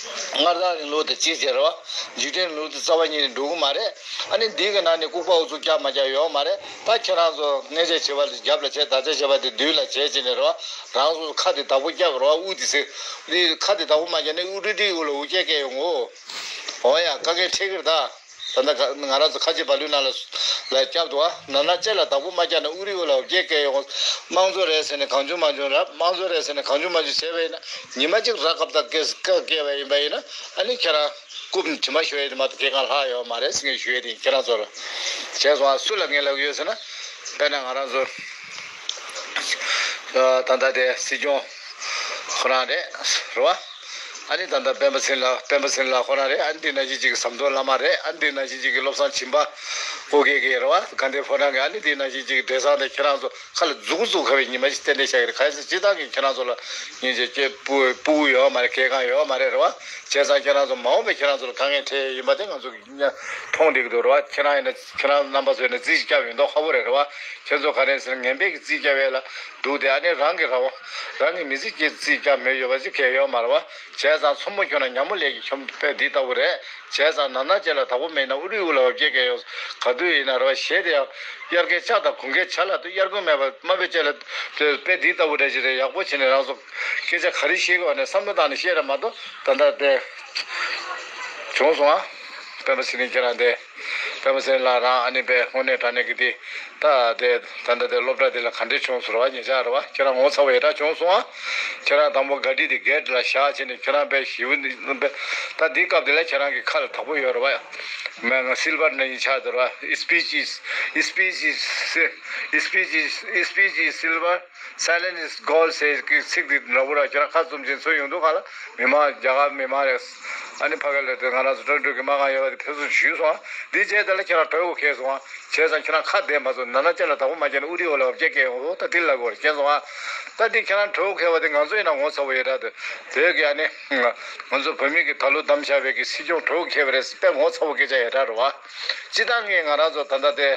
སྔར་ལྟར་རིང་ལུགས་དེ་གཅིག་བྱས་རེད་བ། འཇིག་རྟེན་རིང་ལུགས་དེ་རྩ་བ་ཉིད་ནས་འགྲོ་གི་མ་རེད། ཨ་ནི་འདི་གི་ནང་ནས་ལྐུགས་པ་ཨུ་ཚུགས་རྒྱག་མ་རྒྱག་ཡོད་མ་རེད། ད་ཁྱེད་རང་ཚོ་མངོན་ཤེས་བྱེད་པ་ལ་རྒྱབ་ལ་བྱས། དག་ཆ་བྱེད་པ་དེ་མདུན་ལ་བྱས་བྱས་ནས་རེད་བ། རང་ཚོ་ཁ་དེ་བདག་པོ་རྒྱབ་རེད་བ། དབུ་དེ་ཟེར། འདི་ཁ་དེ་བདག་པོ་མ་རྒྱབ་ན་དབུ་ཁྲིད་དེ་དབུ་ལ་དབུ་སྐྱེལ་སྐྱེལ་ཡོང་ངོ་། འོ་ཡ། དཀའ་ངལ་འཕྲད་ཀྱི་རེད་ད། ད་ལྟ་ང་རང་ཚོ་ཁ་ཆེ་བ་ལུས་ནང་ལ་ལ་བསྐྱབས་འདུག་བ། ནང་ན་ལྕེ་ལ་བདག་པོ་མ་རྒྱག་ན་དབུ་རིའི་དབུ་ལ་འོ་བརྒྱལ་སྐྱེལ་ཡོང་། དམངས་གཙོ་རེད་ཟེར་ནས་གང་བྱུང་མང་བྱུང་ར། དམངས་གཙོ་རེད་ཟེར་ནས་གང་བྱུང་མང་བྱུང་བྱས་པ་ཡིན་ན། ཉི་མ་གཅིག་ར་སྐབས་དང་སྐབས་སྐབས་བསྐྱལ་བ་ཡིན་པ་ཡིན་ན། ཨ་ནི་ཁྱེད་རང་རྐུབ་དྲི་མ་ཤོར་ཡས་དེ་མ་གཏོགས་སྐྱེལ་སྒང་ལྷག་ཡོད་མ་རེད་ཟེར་མཁན་ཞུ་ཡས་དེ་ཁྱེད་རང་ཚོར། བྱས་སོང་ཨ། སུ་ལ་ངས་ལབ་ཀྱི་ཡོད་ཟེར་ན། དཔེར་ན་ང་རང་ཚོ་ད་ལྟ་དེ་སྲིད་སྐྱོང་ཁོ་རང་རེད། རེད་བ། ཨ་ནི་ད་ལྟ་སྤེན་པ་ཚེ་རིང་ལགས། སྤེན་པ་ཚེ་རིང་ལགས་ཁོ་རང་རེད། ཨ་ནི་དེ་ནང་བཞིན་གཅིག་གི་ཟམ་གདོང་བླ་མ་རེད། ཨ་ནི་དེ་ནང་བཞིན་གཅིག་གི་བློ་བཟང་སྦྱིན་པ་ཨོ་རྒྱན་གྱི་རེད་བ། དགའ་ལྡན་ཕོ་བྲང་གི། ཨ་ནི་དེ་ནང་བཞིན་གཅིག་གི་བགྲེས་ཚང་དེ་ཁྱེད་རང་ཚོ་ཁ་ལ་མཛུ་གུ་བཙུགས་ཁ་བའི་ཉི་མ་ཞིག་གཏན་གཏན་བཞག་གི་རེད། གལ་སྲིད་སྤྱིར་བཏང་གི་ཁྱེད་རང་ཚོ་ལ་སྙིང་རྗེ་སྐྱེ་སྤུ་སྤུ་གུ་ཡོད་མ་རེད། སྐྱེལ་སྒང་ཡོད་མ་རེད། རེད་བ། བྱས་ཙང་ཁྱེད་རང་ཚོ་མ་འོངས་པའི་ཁྱེད་རང་ཚོ་ལ་དཀའ་ངལ་འཕྲད་ཡིན་པ་དེ་ང་ཚོ་གིས་མཐོང་བསྡད་ཀྱི་འདུག་རེད་བ། ཁྱེད་རང་ཡིན་ན། ཁྱེད་རང་རྣམ་པ་ཚོ་ཡིན་ན་རྩིས་ཤིག་བརྒྱབ་ཡོད་མདོག་ཁ་པོ་རེད། རེད་བ། ཁྱེད་ཚོ་ག་རེ་ཟེར་ན་ངན་པས་ཀྱི་རྩིས་བརྒྱབ་ཡས་ལ་འདུག་སྟེ། ཨ་ནི་རང་གི་རང་རང་གི་མི་ཚེ་སྐྱེལ་རྩིས་བརྒྱབ་མེད་ཡོད་པ་ཅིག་གལ་ཡོད་མ་རེད་བ། བྱས་ཙང་མཚོ་མོ་ཁྱོད་ན་ཉ་མོ་ལས་ཀྱི་ཁྱོད་དཔེ་འདི་ལྟ་བུ་རེད། བྱས་ཙང་ནང་ན་ལྕེ་ལ་བདག་པོ་མེད་ན་དབུ་རུའི་དབུ་ལ་འོ་བརྒྱལ་སྐྱེལ་ཡོང་། ག་དུས་ཡིན་ན་རེད་བ། གཞས་དེ་ཡང་དབྱར་ཁའི་ལྕགས་དང་དགུན་ཁའི་བྱ་ལ་ལྟོས། དབྱར་དགུན་མེད་པར་དམའ་བའི་ལྕེ་ལ་ལྟོས། དཔེ་འདི་ལྟ་བུ་རེད། ཅི་རེད། ཡག་པོ་བྱས་ནས་རང་ཚོ་སྐད་ཆ་ག་རེ་བཤད་དགོས་ནས་བསམ་བློ་བཏང་ནས་བཤད་ར་མ་གཏོགས། ད་ལྟ་དེ་བྱུང་སོང་ཨ། སྤེན་པ་ཚེ་རིང་ཁྱེད་རང་དེ། སྤེན་པ་ཚེ་རིང་ལགས་རང་ཨ་ནི་པའི་དངོས་གནས་དྲང་གནས་ཀྱི་དེ། ད་དེ་ད་ལྟ་དེ་སློབ་གྲྭ་དེ་ལ་ག་འདྲས་བྱུང་སོང་ར་བ། ཉེ་ཆར་ར་བ། ཁྱེད་རང་ངོ་ཚ་བོ་ཡེ་དྲག་བྱུང་སོང་ཨ། ཁྱེད་རང་དང་པོ་ག་ཌི་དེ་གེ་ཊི་ལ་བཞག་བྱས་ནས་ཁྱེད་རང་པའི་ཞི་བ་འདི་པའི། ད་འདི་སྐབས་དེ་ལ་ཁྱེད་རང་གི་ཁ་ལ་དག་པོ་ཡོད་ར་བ། མ་ང་སིལ་བར་ནི་ཡིན་ཆགས་དེ་ར་བ། Speech is, speech is, speech is, speech is silver, silence is gold ཟེར་གྱི་ཚིག་འདི་འདྲ་པོ་ར། ཁྱེད་རང་ཁ་བཙུམ་བྱས་ཚུར་ཡོང་དུས་ག་ལ། མི་མང་རྒྱ་གར་མི་མང་རེད། ཨ་ནི་ཕ་གི་ལ་དེ་ང་རང་ཚོ་ཀྲོན་ཀྲོན་གྱི་མ་གང་ཡོད་པ་དེ་ཕེབས་བསུ་ཞུས་སོང་ཨ། འདི་བྱས་དེ་ལ་ཁྱེད་རང་གྲོད་ཁོག་ཁེལ་སོང་ཨ། བྱས་ཙང་ཁྱེད་རང་ཁ་བདེ་མ་སོང་། ནང་ན་ལྕེ་ལ་བདག་པོ་མ་བརྒྱབ་ན་དབུ་རུའི་དབུ་ལ་འོ་བརྒྱལ་སྐྱེལ་ཡོང་། འོ་ད་འདི་ལ་གོ་རེ་མཁྱེན་སོང་ཨ། ད་འདི་ཁྱེད་རང་གྲོད་ཁོག་ཁེལ་བ་དེ་ང་ཚོ་ཡིན་ན་ངོ་ཚ་བོ་ཡེ་དྲག་འདུག་དེ་གི་ཨ་ནི་ང་ཚོ་བོད་མི་གི་ད་ལོ་བདམས་བཞག་པའི་གི་སྲིད་སྐྱོང་གྲོད་ཁོག་ཁེལ་བ་རེད། དཔེ་ངོ་ཚ་བོ་སྐད་ཆ་ཡེ་དྲག་རེད་བ། སྤྱིར་བཏང་གི་ང་རང་ཚོ་ད་ལྟ་དེ།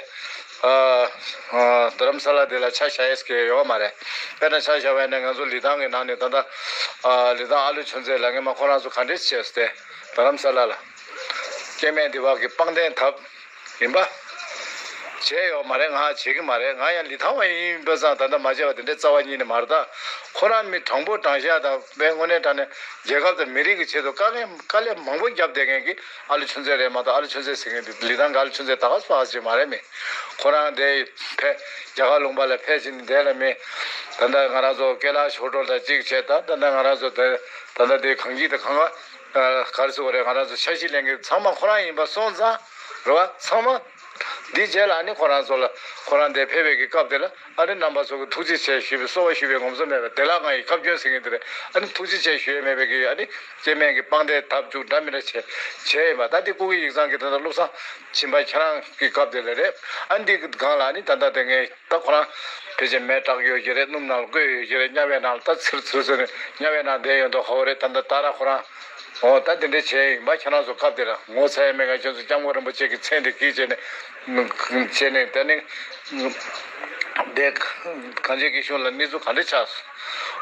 ཨ། ཨ། རྡ་རམ་ས་ལ་དེ་ལ་ཆ་བཞག་ཡས་ཀྱི་ཡོད་མ་རེད། དཔེར་ན་ཆ་བཞག་པ་ཡིན་ན་ང་ཚོ་ལི་ཐང་གི་ནང་ནས་ད་ལྟ། ཨ། ལི་ཐང་ཨ་ལུ་ཆོས་མཛད་ལ་ངས་མ་ཁོ་རང་ཚོ་ག་འདྲས་བྱས་ཏེ་རྡ་རམ་ས་ལ་ལ་སྐྱེ་དམན་འདི་བ་གི་པང་གདན་བཏབ་ཡིན་པ། བྱས་ཡོད་མ་རེད། ང་བྱེད་ཀྱི་མ་རེད། ང་ཡང་ལི་ཐང་བ་ཡིན་པ་ཙང་ད་ལྟ་མ་བྱས་པ་དེ་འདྲའི་རྩ་བ་ཉིད་ནས་མ་རེད། ད་ཁོ་རང་མི་དྲང་པོ་དྲང་བཞག་དང་དཔེ་དངོས་གནས་དྲང་གནས་རྒྱལ་ཁབ་དང་མི་རིགས་ཀྱི་ཆེད་དུ་དཀའ་ངལ་དཀའ་ལས་མང་པོ་བརྒྱབ་བསྡད་མཁན་གྱི། ཨ་ལུ་ཆོས་མཛད་རེད་མ་གཏོགས། ཨ་ལུ་ཆོས་མཛད་ཟེར་མཁན་དེ་ལི་ཐང་གི་ཨ་ལུ་ཆོས་མཛད་ད་ག་སུ་ཧ་ཅིག་མ་རེད་མི། ཁོ་རང་དེ་ཕེ་རྒྱ་གར་ལུང་པ་ལ་ཕེབས་ཕྱིན་དེ་ལ་མི། ད་ལྟ་ང་རང་ཚོ་ཀེ་ལ་ཤོ་ཌོལ་དང་གཅིག་བྱས། ད་ད་ལྟ་ང་རང་ཚོ་དེ་ད་ལྟ་དེ་གངས་སྐྱིད་དང་གངས་ཨ་ག་རེ་ཟེར་དགོས་རེད། ང་རང་ཚོ་འཆར་གཞི་ལེན་མཁན་ཚང་མ་ཁོ་རང་ཡིན་པ་སོང་ཙང་རེད་བ། ཚང་མ་འདི་རྗེས་ལ་ཨ་ནི་ཁོ་རང་ཚོ་ལ་ཁོ་རང་དེ་ཕེབས་པའི་གི་སྐབས་དེ་ལ། ཨ་རི་རྣམ་པ་ཚོ་གི་ཐུགས་རྗེ་ཆེ་ཞུས་པའི་གསོལ་བ་ཞུས་པའི་ངོམ་སོ་མེད་པ་དེ་ལ་ང་ཡི་ཁ་སྐྱོན་ཟེར་མཁན་དེ་རེད། ཨ་ནི་ཐུགས་རྗེ་ཆེ་ཞུ་ཡས་མེད་པའི་གི་ཨ་ནི་སྐྱེ་དམན་གྱི་པང་གདན་བཏབ་བཅུག་འདྲ་མི་འདྲ་བྱས་བྱས་ཡིན་པ། ད་འདི་སྐུ་གི་ཡིག་ཚང་གི་ད་ལྟ་བློ་བཟང་སྦྱིན་པ་ཁྱེད་རང་གི་སྐབས་དེ་ལ་རེད། ཨ་ནི་འདི་གི་སྒང་ལ་ཨ་ནི་ད་ལྟ་དེ་ངས་ད་ཁོ་རང་ཕལ་ཆེར་མེ་སྲེག་ཡོད་ཀྱི་རེད། སྣུམ་ནང་ལ་བསྐོལ་ཡོད་ཀྱི་རེད། དམྱལ་བའི་ནང་ལ་ད་ཚིར་ཚིར་ཚིར་ནས་དམྱལ་བའི་ནང་བསྡད་ཡོད་མདོག་ཁ་པོ་རེད། ད་ལྟ་ད་ར་ཁོ་རང་འོ་ད་དེ་འདྲས་བྱས་ཡིན་པ། ཁྱེད་རང་ཚོ་སྐབས་དེ་ལ་ངོ་ཚ་ཡ་མེད་ག་ཁྱེད་ཚོ་སྐྱབས་མགོན་རིན་པོ་ཆེ་གི་མཚན་དེ་གིས་བྱས་ནས་བྱས་ནས་ད་ནི་དེ་གངས་ཅན་སྐྱིད་གཤོངས་ལ་གནས་ཚུལ་ག་འདྲ་ཆགས་སོང་།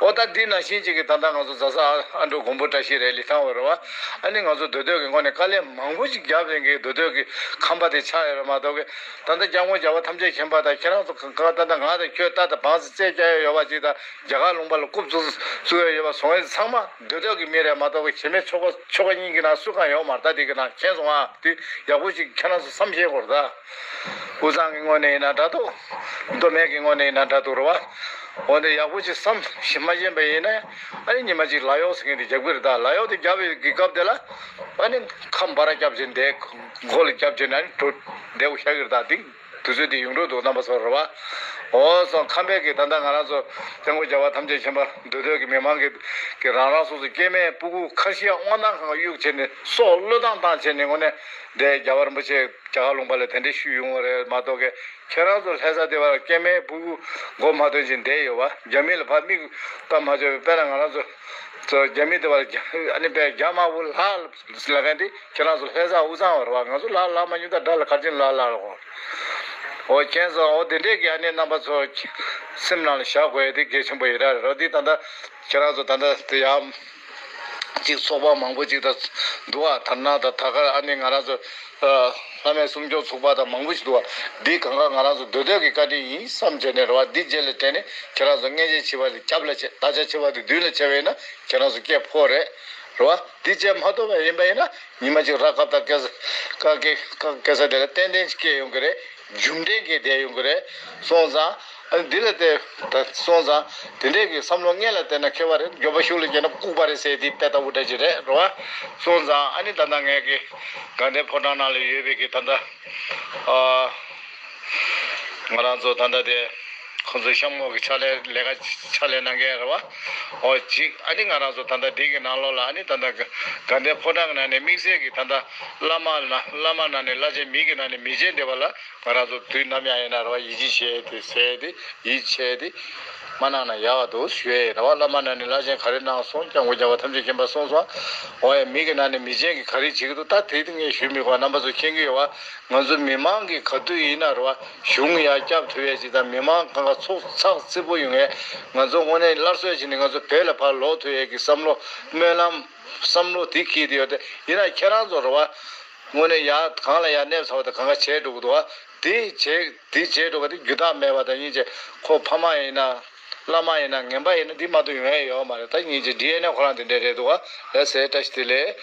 འོ་ད་འདི་ནང་བཞིན་ཅིག་གི་ད་ལྟ་ང་ཚོ་རྫ་ས་ཨ་འབྲུག་མགོན་པོ་བཀྲ་ཤིས་རེད། ལི་ཐང་བ་རེད་བ། ཨ་ནི་ང་ཚོ་མདོ་སྟོད་ཀྱི་ངོས་ནས་དཀའ་ལས་མང་པོ་ཅིག་བརྒྱབ་ཡིན་གི་མདོ་སྟོད་ཀྱི་ཁང་པ་དེ་ཆགས་ཡོད་རེད་མ་གཏོགས་གི། ད་ལྟ་སྐྱབས་མགོན་རྒྱལ་བ་ཐམས་ཅད་མཁྱེན་པ་དང་ཁྱེད་རང་ཚོ་ག་ད་ལྟ་ང་དང་ཁྱོད་རྟ་དང་བང་སོ་རྩེ་རྒྱག་ཡ་ཡོད་པ་ཅིག་དང་། རྒྱ་གར་ལུང་པ་ལ་རྐུབ་བཙུགས་བཙུགས་ཡ་ཡོད་པ་སོང་ཡ་ཚང་མ་མདོ་སྟོད་ཀྱི་མི་རེད་མ་གཏོགས་གི་གཞན་མི་ཆོལ་ཁ་ཆོལ་ཁ་གཉིས་ཀྱི་ནང་སུ་གང་ཡོད་མ་རེད། ད་དེ་གི་ནང་མཁྱེན་སོང་ཨ། དེ་ཡག་པོ་ཞིག་ཁྱེད་རང་ཚོ་བསམ་ཤེས་དགོས་རེད་ད། དབུས་གཙང་གི་ངོས་ནས་ཡིན་ན་འདྲ་འདུག་མདོ་སྨད་ཀྱི་ངོས་ནས་ཡིན་ན་འདྲ་འདུག་རེད་བ། འོ་འདི་ཡག་པོ་ཞིག་བསམ་ཤེས་མ་ཤེས་པ་ཡིན་ན། ཨ་ནི་ཉི་མ་གཅིག་ལག་གཡོག་ཟེར་མཁན་དེ་རྒྱབ་ཀྱི་རེད་ད། ལག་གཡོག་དེ་རྒྱབ་པའི་གི་སྐབས་དེ་ལ་ཨ་ནི་ཁ་འབར་རྒྱབ་བྱས་འདས་མགོ་ལ་རྒྱབ་བྱས་ནས་ཨ་ནི་འགྲོ་བསྡད་པ་ཤག་གི་རེད་ད། དེ། དུས་ཚོད་དེ་ཡོང་འགྲོ་འདུག་རྣམ་པ་ཚོ་རེད་བ། འོ་སོང་ཁམས་པའི་གི་ད་ལྟ་ང་རང་ཚོ་སྐྱབས་མགོན་རྒྱལ་བ་ཐམས་ཅད་མཁྱེན་པ་མདོ་སྟོད་ཀྱི་མི་མང་གི་གི་རང་རང་སོ་སོ་སྐྱེ་དམན་སྤུ་གུ་ཁ་ཤས་དབང་ཐང་གང་གཡུག་བྱས་ནས་སྲོག་བློས་བཏང་བཏང་བྱས་ནས་དངོས་གནས་འདི་རྒྱལ་བ་རིན་པོ་ཆེ་རྒྱ་གར་ལུང་པ་ལ་དེ་འདྲའི་ཤུལ་ཡོང་བ་རེད་མ་གཏོགས་གི་ཁྱེད་རང་ཚོ་ལྷ་ས་སྡེ་བ་ལ་སྐྱེ་དམན་སྤུ་གུ་མགོ་མ་ཐོན་ཅིག་བསྡད་ཡོད་བ། རྒྱ་མི་ལ་ཕར་མིག་ལྟ་མ་ཆོག་པའི་དཔེར་ན་ང་རང་ཚོ་ཚོ་རྒྱ་མི་སྡེ་བ་ལ་རྒྱ་ཨ་ནི་པའི་རྒྱ་དམར་པོ་ལྷག་ལ་ག་འདི་ཁྱེད་རང་ཚོ་ལྷ་ས་དབུས་གཙང་བ་རེད་བ། ང་ཚོ་ལྷག་ལྷག་མ་ཉུང་ད་དགྲ་ལ་གར་ཅན་ལྷག་ལྷག་ལ་གོ། འོ་མཁྱེན་སོང་། འོ་དེ་འདྲས་ཀྱི་ཨ་ནི་རྣམ་པ་ཚོ་སེམས་ནང་ལ་བཞག་དགོས་ཡ་དེ་གལ་ཆེན་པོ་ཡོད་ར་རོ། འདི་ད་ལྟ་ཁྱེད་རང་ཚོ་ད་ལྟ་དེ་ཡང་ཅིག་ཚོགས་པ་མང་པོ་ཅིག་ད་འདུག་བ། དར་ནག་དང་ད་གར་ཨ་ནི་ང་རང་ཚོ་ཨ་ལྷ་མེད་སུམ་སྐྱོང་ཚོགས་པ་དང་མང་པོ་ཞིག་འདུག་བ། འདི་གང་ག་ང་རང་ཚོ་མདོ་སྟོད་ཀྱི་བཀའ་དྲིན་ཡིན་བསམ་བྱས་ནས་རེད་བ། འདི་རྗེས་ལ་དྲན་ནས་ཁྱེད་རང་ཚོ་མངོན་ཤེས་བྱེད་པ་དེ་སྐྱབས་ལ་བྱེད། བརྟག་དཔྱད་བྱེད་པ་དེ་མདུན་ལ་བྱས་པ་ཡིན་ན་ཁྱེད་རང་ཚོ་སྐྱེ་ཕོ་རེད་རེད་བ། འདི་བྱས་མ་ཐུབ་པ་ཡིན་པ་ཡིན་ན་ཉི་མ་གཅིག་ར་སྐབས་དང་སྐལ་ས་སྐལ་སྐལ་སྐལ་ས་དེ་ལ་ཏན་ཏན་སྐྱེ་ཡོང་གི་རེད། རྒྱུ་འབྲས་ཀྱི་བསྡད་ཡོང་གི་རེད། སོང་ཙང་ཨ་འདི་ལ་བལྟས་ད་སོང་ཙང་དེ་འདྲས་ཀྱི་བསམ་བློ་སྔོན་ལ་བལྟས་ན་མཁས་པ་རེད། མགྱོགས་པ་ཤུགས་ལ་སྐྱེས་ན་ལྐུགས་པ་རེད་ཟེར་དེ་དཔེ་ལྟ་བུ་འདྲ་ཅིག་རེད་རེད་བ། སོང་ཙང་ཨ་ནི་ད་ལྟ་ངས་ཀྱི་དགའ་ལྡན་ཕོ་བྲང་ནང་ལ་ཡོད་པའི་གི་ད་ལྟ་ཨ་ང་རང་ཚོ་ད་ལྟ་དེ་ཁོང་ཚོ་གཤམ་འོག་གི་ཕྱག་ལས་ལས་ཀ་ཕྱག་ལས་གནང་མཁན་རེད་བ། འོ་ཅིག་ཨ་ནི་ང་རང་ཚོ་ད་ལྟ་འདི་གི་ནང་ལོགས་ལ་ཨ་ནི་ད་ལྟ་དགའ་ལྡན་ཕོ་བྲང་གི་ནང་ནས་དམིགས་བསལ་གྱི་ད་ལྟ་བླ་མ་ལ་བླ་མ་ནང་ནས་བླ་ཆེན་མི་གི་ནང་ནས་མི་ཆེན་སྡེ་བ་ལ་ང་རང་ཚོ་དུས་ནམ་ཡང་ཡིན་ན་རེད་བ། ཡིད་ཆེས་བྱས་ཏེ་ཟེར་ཏེ་ཡིད་ཆེས་ཏེ་མ་གནང་ན་ཡག་པ་འདུག་ཞུ་ཡས་རེད་བ། བླ་མ་ནང་ནས་བླ་ཆེན་ག་རེ་གནང་སོང་། སྐྱབས་མགོན་རྒྱལ་བ་ཐམས་ཅད་མཁྱེན་པ་གསུངས་སོང་། འོ་ཡ་མི་གི་ནང་ནས་མི་ཆེན་གྱི་ག་རེ་བྱེད་ཀྱི་འདུག་ད་དེ་དེ་ངས་ཞུ་མི་དགོས། རྣམ་པ་ཚོ་མཁྱེན་གྱི་ཡོད་བ། ང་ཚོ་མི་མང་གི་ག་དུས་ཡིན་ན་རེད་བ། གཞུང་ཡར་སྐྱབས་ཐུབ་ཡས་ཅིག་དང་མི་མང་གང་ག་ཚོགས་ཚགས་ཚིག་པོ་ཡོང་ཡས། ང་ཚོ་དངོས་གནས་སླར་གསོ་བྱས་ནས་ང་ཚོ་བོད་ལ་ཕར་ལོག་ཐུབ་ཡས་ཀྱི་བསམ་བློ་སྨོན་ལམ་བསམ་བློ་དེ་འཁྱེར་དེ་ཡོད་དེ། ཡིན་ན་ཁྱེད་རང་ཚོ་རེད་བ། དངོས་གནས་ཡར་གང་ལ་ཡར་གནས་ཚར་བ་དང་གང་ག་བྱས་འགྲོ་གི་འདུག་བ། དེ་བྱས་དེ་བྱས་འགྲོ་ག་དེ་རྒྱུ་དག་མེད་པ་དང་སྙིང་རྗེ། ཁོ་ཕ་མ་ཡིན་ན་བླ་མ་ཡིན་ན་ངན་པ་ཡིན་ན་འདི་མ་གཏོགས་ཡོང་ཡ་ཡོད་མ་རེད། ད་སྙིང་རྗེ་ཌི་ཨེན་ཨེ་ཁོ་རང་དེ་འདྲས་རེད་འདུག་བ། ལགས་སེ། བཀྲ་ཤིས་བདེ་ལེགས།